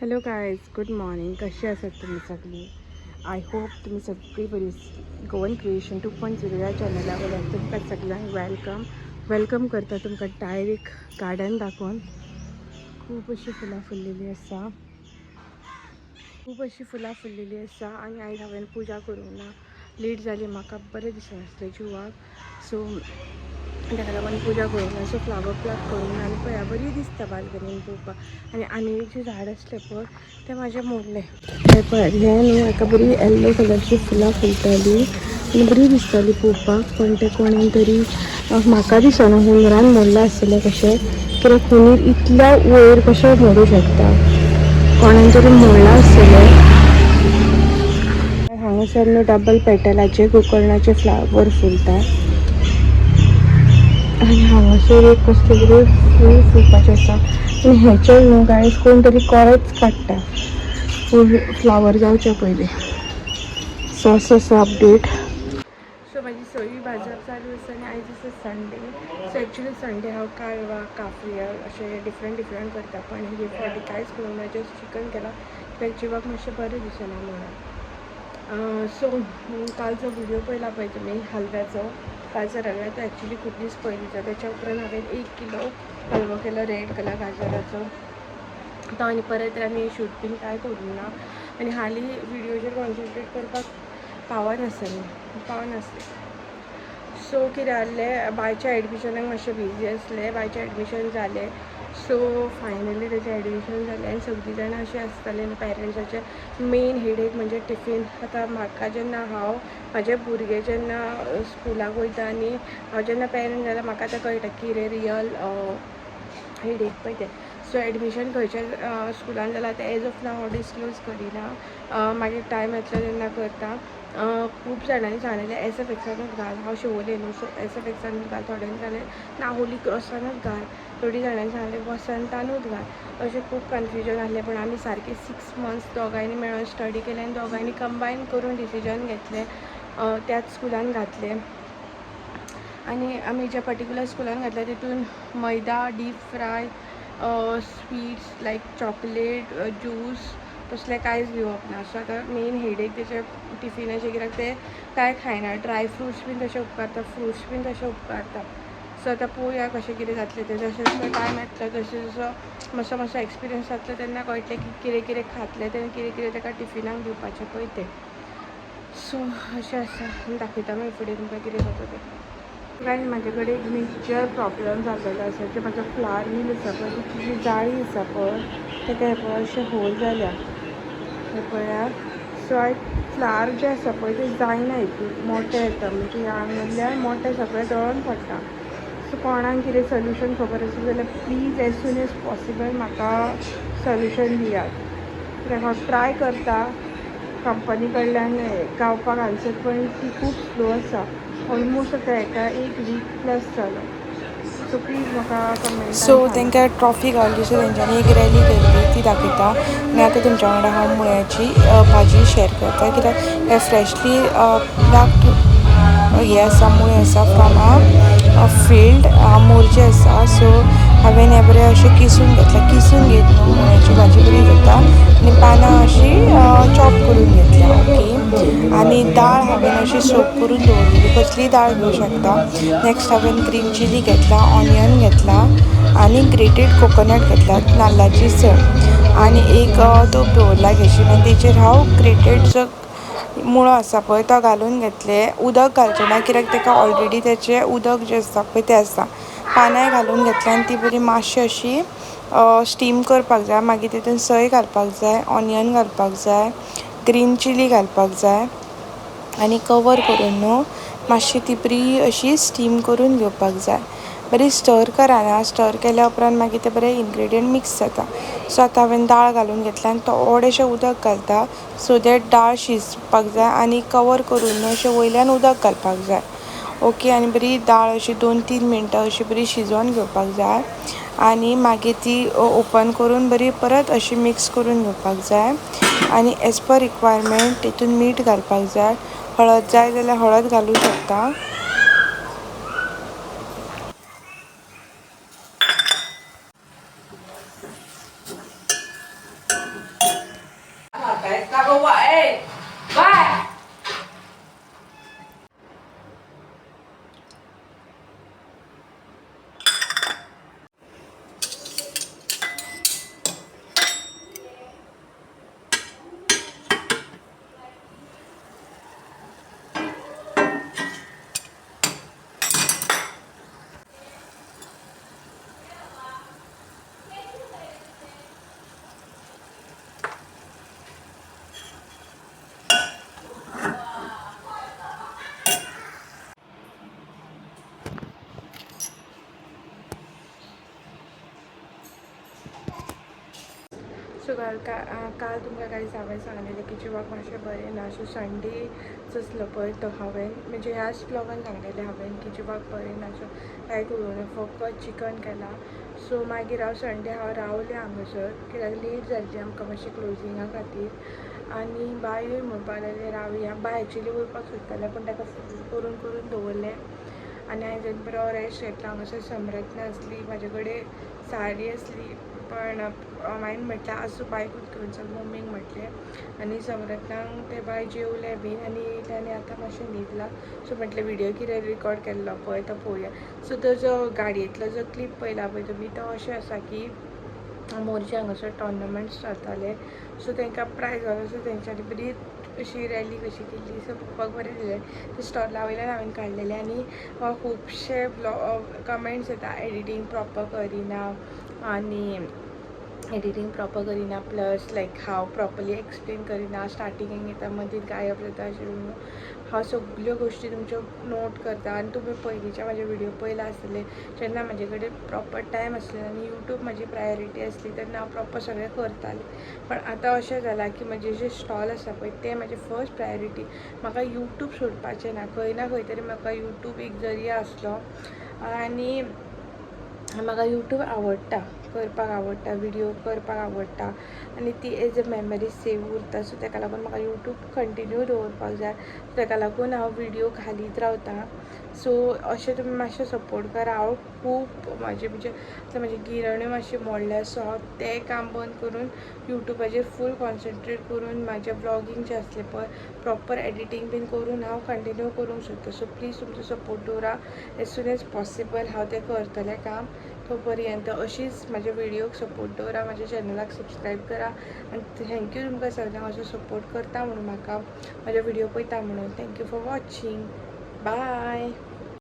Hello guys, good morning. कशी आसात तुमी सगळीं? I hope तुमी सगळीं बरी. गोवन क्रिएशन 2.0 ह्या चॅनला वयल्यान तुमकां सगळ्यांक welcome welcome करता. तुमकां डायरेक्ट गार्डन दाखोवन. खूब अशीं फुलां फुल्लेली आसा, खूब अशीं फुलां फुल्लेली आसा. आनी आयज हांवें पुजा करूंक ना, लेट जाली. म्हाका बरें दिसनासलें जिवाक, सो ताका लागून पुजा करूंक ना. सो फ्लावर प्लक करूंक ना. आनी पळया, बरी दिसता बाल्कनीन पळोवपाक. आनी आनी एक जें झाड आसलें पळय, तें म्हाजें मोडलें. हें पळय, हें न्हू एका बरी येल्लो कलरची फुलां फुलतालीं आनी बरी दिसताली पळोवपाक, पण तें कोणेन तरी, म्हाका दिसना, हुंदरान मोडलां आसतलें कशें, कित्याक हुंदीर इतल्या वयर कशें मोडूं शकता? कोणेन तरी मोडलां आसतलें. हांगासर न्हू डबल पेटलाचे गोकर्णाचे फ्लावर फुलता आनी हांगासर एक कसलें तरी फूल फुलपाचें आसा. आनी हेचेर न्हू गायज, कोण तरी कोळेच काडटा फूल फ्लावर जावच्या पयलीं. सो असो असो अपडेट. सो म्हाजी सगळी भाजप चालू आसा आनी आयज आसा संडे. सो एक्चुली संडे हांव कालवा, काफ्रियल अशें डिफरंट डिफरंट करता, पण हे फावटी कांयच करूंक ना, जस्ट चिकन केलां, कित्याक जिवाक मातशें बरें दिसना म्हणून. सो कालचो व्हिडिओ पळयला पळय तुमी हलव्याचो, गाजर हलव्या, तो एक्चुली खूब दीस पयलींचो. त्याच्या उपरांत हांवें 1 किलो हलवो केलो रेड कलर गाजराचो. तो आनी परत आमी शूट बीन कांय करूंक ना आनी हालीं व्हिडियोचेर कॉन्सन्ट्रेट करपाक पावनासलें, पावनासलें. सो कितें जालें, बायच्या एडमिशनाक मातशें बिजी आसलें. बायचें एडमिशन जालें. सो फायनली तेजें एडमिशन जालें आनी सगळीं जाणां अशीं आसतालीं न्हू, पेरंट्साचें मेन हेडेक म्हणजे टिफीन. आतां म्हाका जेन्ना हांव म्हाजे भुरगे जेन्ना स्कुलाक वयता आनी हांव जेन्ना पेरंट जाल्यार म्हाका आतां कळटा कितें रियल हेडेक पळय तें. सो एडमिशन खंयच्या स्कुलान जालां तें एज ऑफ नाव हांव डिसक्लोज करिना, मागीर टायम येतलो तेन्ना करता. खूब जाणांनी सांगलेलें एस एफ एक्सानूच घाल. हांव शिवोले न्हू, सो एस एफ एक्सानूच घाल. थोड्यांनी सांगलें ना, होली क्रॉसानूच घाल. थोडीं जाणांनी सांगलें वसंतानूच घाल. अशें खूब कन्फ्युजन आसलें, पूण आमी सारकें 6 मंथ्स दोगांयनी मेळोन स्टडी केलें आनी दोगांयनी कंबायन करून डिसिजन घेतलें, त्याच स्कुलान घातलें. आनी आमी ज्या पर्टिक्युलर स्कुलान घातल्या तितून मैदा, deep fry, sweets like chocolate, juice तसलें कांयच दिवप ना. सो आतां मेन हेडेक तेचे टिफिनाचें, कित्याक ते कांय खायना. ड्राय फ्रुट्स बीन तशें उपकारता, फ्रुट्स बीन तशें उपकारता. सो आतां पळोवया कशें कितें जातलें तें. जशें जसो टायम येतलो, तशें जसो मातसो मातसो एक्सपिरियन्स जातलो, तेन्ना कळटलें की कितें कितें खातलें तें, कितें कितें ताका टिफिनाक दिवपाचें पळय तें. सो अशें आसा. दाखयता मागीर फुडें तुमकां कितें जाता तें. गायज, म्हाजे कडेन एक मेजर प्रॉब्लम जाल्लेलो आसा. जे म्हाजो फ्लावर मील आसा पळय, तिची जी जाळी आसा पळय, ताका हें पळय, अशें होल जाल्या, हें पळयात. सो आयज फ्लावर जे आसा पळय ते जायना, हितून मोठे येता, म्हणजे ह्या हांगासरल्यान मोठे सगळे जळोन पडटा. सो कोणाक कितें सोल्युशन खबर आसा जाल्यार please as soon as possible म्हाका सोल्युशन दियात, कित्याक हांव ट्राय करता कंपनी कडल्यान गावपाक आन्सर, पण ती खूब स्लो आसा. ऑलमोस्ट आतां हेका एक वीक प्लस जालो. सो प्लीज म्हाका कमेंटान सो सांगा. तांकां ट्रॉफी गावली, सो तेंच्यांनी एक रॅली केल्ली ती दाखयता. आनी आतां तुमच्या वांगडा हांव मुळ्याची भाजी शेअर करता, कित्याक हे फ्रेशली प्लक्ड हे आसा, मुळे आसा फ्रॉम अ फिल्ड, मोरजे आसा. सो हांवें हें बरें अशें किसून घेतलां. किसून घेत न्हू मुळ्याची भाजी बरी जाता. आनी पानां अशीं चॉप करून घेतल्या. ओके, आनी दाळ हांवें अशी सोक करून दवरलेली. कसलीय दाळ घेवं शकता. नेक्स्ट हांवें ग्रीन चिली घेतला, ऑनियन घेतला आनी ग्रेटेड कोकोनट घेतला, नाल्लाची सळ, आनी एक तोप दवरला गॅशीर आनी तेचेर हांव ग्रेटेड जो मुळो आसा पळय तो घालून घेतलें. उदक घालचें ना, कित्याक ताका ऑलरेडी तेचें उदक जें आसता पळय तें आसता. पानांय घालून घेतलें आनी ती बरी मातशी अशी स्टीम करपाक जाय. मागीर तितून सय घालपाक जाय, ऑनियन घालपाक जाय, ग्रीन चिली घालपाक जाय आनी कवर करून न्हू मातशी ती बरी अशी स्टीम करून घेवपाक जाय. बरी स्टर कराना. स्टर केल्या उपरांत मागीर ते बरे इन्ग्रिडियंट मिक्स जाता. सो आतां हांवें दाळ घालून घेतल्या आनी थोडेशें उदक घालता, सो that दाळ शिजपाक जाय. आनी कवर करून न्हू अशें वयल्यान उदक घालपाक जाय. ओके, आनी बरी दाळ अशी 2-3 मिनटां अशी बरी शिजोवन घेवपाक जाय आनी मागीर ती ओपन करून बरी परत अशी मिक्स करून घेवपाक जाय. आनी एज पर रिक्वायरमेंट तितून मीठ घालपाक जाय. हळद जाय जाल्यार हळद घालूं शकता. Bye. So काल काल तुमकां गायज हांवें सांगलेलें की जिवाक मातशें बरें ना. सो संडे आसलो पळय तो हांवें म्हणजे ह्याच ब्लॉगान सांगलेलें हांवें की जिवाक बरें ना, सो कांय करूं ना, फकत चिकन केलां. सो मागीर हांव संडे हांव रावलें हांगासर कित्याक लेट जाल्ली आमकां मातशें क्लोजिंगा खातीर. आनी बायूय म्हणपाक लागलें रावया. बाय एक्चुली वयपाक सोदतालें पूण ताका फोन करून करून दवरलें आनी हांवें बरो रेस्ट घेतलो. हांगासर समरत्न आसली, म्हाजे कडेन सारी आसली, पण हांवें म्हटलें आसूं बायकूच घेवन चल मम्मीक म्हटलें. आनी समरत्नाक तें बाय जेवलें बीन आनी येयलें आनी आतां मातशें न्हिदलां. सो म्हटलें व्हिडियो कितें रिकॉर्ड केल्लो पळय तो पळोवया. सो तो जो गाडयेंतलो जो क्लिप पळयला पळय तुमी तो अशें आसा की मोरजे हांगासर टोर्नामेंट्स चलताले. सो तांकां प्रायज गावलो. सो तेंच्यांनी बरी अशी रॅली कशी केल्ली. सो पळोवपाक बरें दिसलें. ते स्टॉला वयल्यान हांवें काडलेले. आनी खुबशे कमेंट्स येता एडिटींग प्रॉपर करिना आनी एडिटींग प्रॉपर करिना, प्लस लायक हांव प्रॉपरली एक्सप्लेन करिना, स्टार्टिंगेक येता मदीं गायब जाता अशें म्हणून. हांव सगल्यो गोश्टी तुमच्यो नोट करता. आनी तुमी पयलींचे म्हाजे व्हिडियो पयला आसतले जेन्ना म्हाजे कडेन प्रॉपर टायम आसलेलो आनी यूट्यूब म्हाजी प्रायोरिटी आसली तेन्ना हांव प्रॉपर सगळें करतालें. पण आतां अशें जालां की म्हजें जें स्टॉल आसा पळय तें म्हाजें फर्स्ट प्रायोरिटी. म्हाका यूट्यूब सोडपाचें ना, खंय ना खंय तरी म्हाका यूट्यूब एक जरिया आसलो आनी म्हाका यूट्यूब आवडटा, करपाक आवडटा, व्हिडियो करपाक आवडटा आनी ती एज अ मेमरी सेव उरता. सो ताका लागून म्हाका यूट्यूब कंटिन्यू दवरपाक जाय. ताका लागून हांव व्हिडियो घालीत रावता. सो अशें तुमी मातशें सपोर्ट करा. हांव खूब म्हाजे म्हणजे आतां म्हाजी गिरण्यो मातशी मोडल्या, सो हांव तें काम बंद करून यूट्यूबाचेर फूल कॉन्सन्ट्रेट करून म्हाजें व्लॉगींग जें आसलें पळय प्रॉपर एडिटींग बीन करून हांव कंटिन्यू करूंक सोदतां. सो प्लीज तुमचो सपोर्ट दवरा. एज सून एज पॉसिबल हांव तें करतलें काम. तो पर्यंत अशीच म्हाज्या व्हिडियोक सपोर्ट दवरा, म्हाज्या चॅनलाक सबस्क्रायब करा आनी thank you तुमकां सगळ्यांक असो सपोर्ट करता म्हणून, म्हाका म्हाजे व्हिडियो पळयता म्हणून. Thank you for watching. Bye.